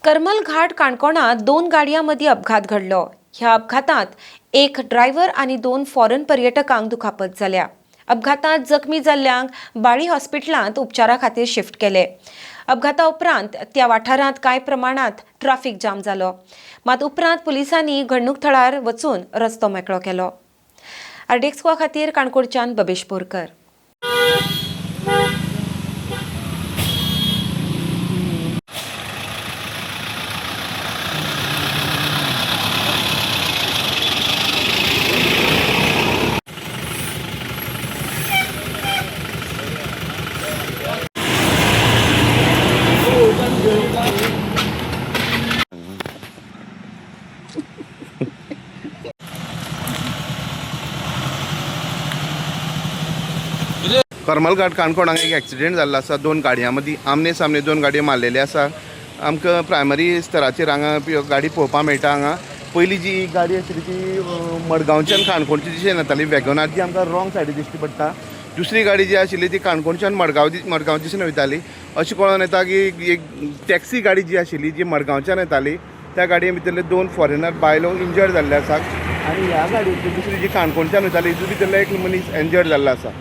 करमल घाट काणकोणात दोन गाडयां मदीं अपघात घडलो. ह्या अपघातांत एक ड्रायव्हर आनी दोन फॉरन पर्यटकांक दुखापत जाल्या. अपघातांत जखमी जाल्ल्यांक बाळी हॉस्पिटलांत उपचारा खातीर शिफ्ट केले. अपघाता उपरांत त्या वाठारांत कांय प्रमाणांत ट्राफीक जाम जालो. मात उपरांत पुलिसांनी घडणूक थळार वचून रस्तो मेकळो केलो. आरडीएक्स खातीर काणकोणच्यान बबेश बोरकर. करमलघाट काणकोण हांगा एक एक्सिडेंट जाल्लो आसा. दोन गाडयां मदीं आमने सामने दोन गाडयो मारलेल्यो आसा. आमकां प्रायमरी स्तराचेर हांगा गाडी पळोवपाक मेळटा. हांगा पयली जी गाडी आशिल्ली ती मडगांवच्यान काणकोणचे दिशेन येताली, वॅगनार, जी आमकां रॉंग सायडी दिश्टी पडटा. दुसरी गाडी जी आशिल्ली ती काणकोणच्यान मडगांव दिशेन वयताली. अशें कळोन येता की एक टॅक्सी गाडी जी आशिल्ली, जी मडगांवच्यान येताली, त्या गाडये भितरले दोन फॉरेनर बायलो इंजर्ड जाल्ले आसात आनी ह्या गाडयेंतली दुसरी जी काणकोणच्यान वयताली, हितून भितरलो एक मनीस इंजर्ड जाल्लो आसा.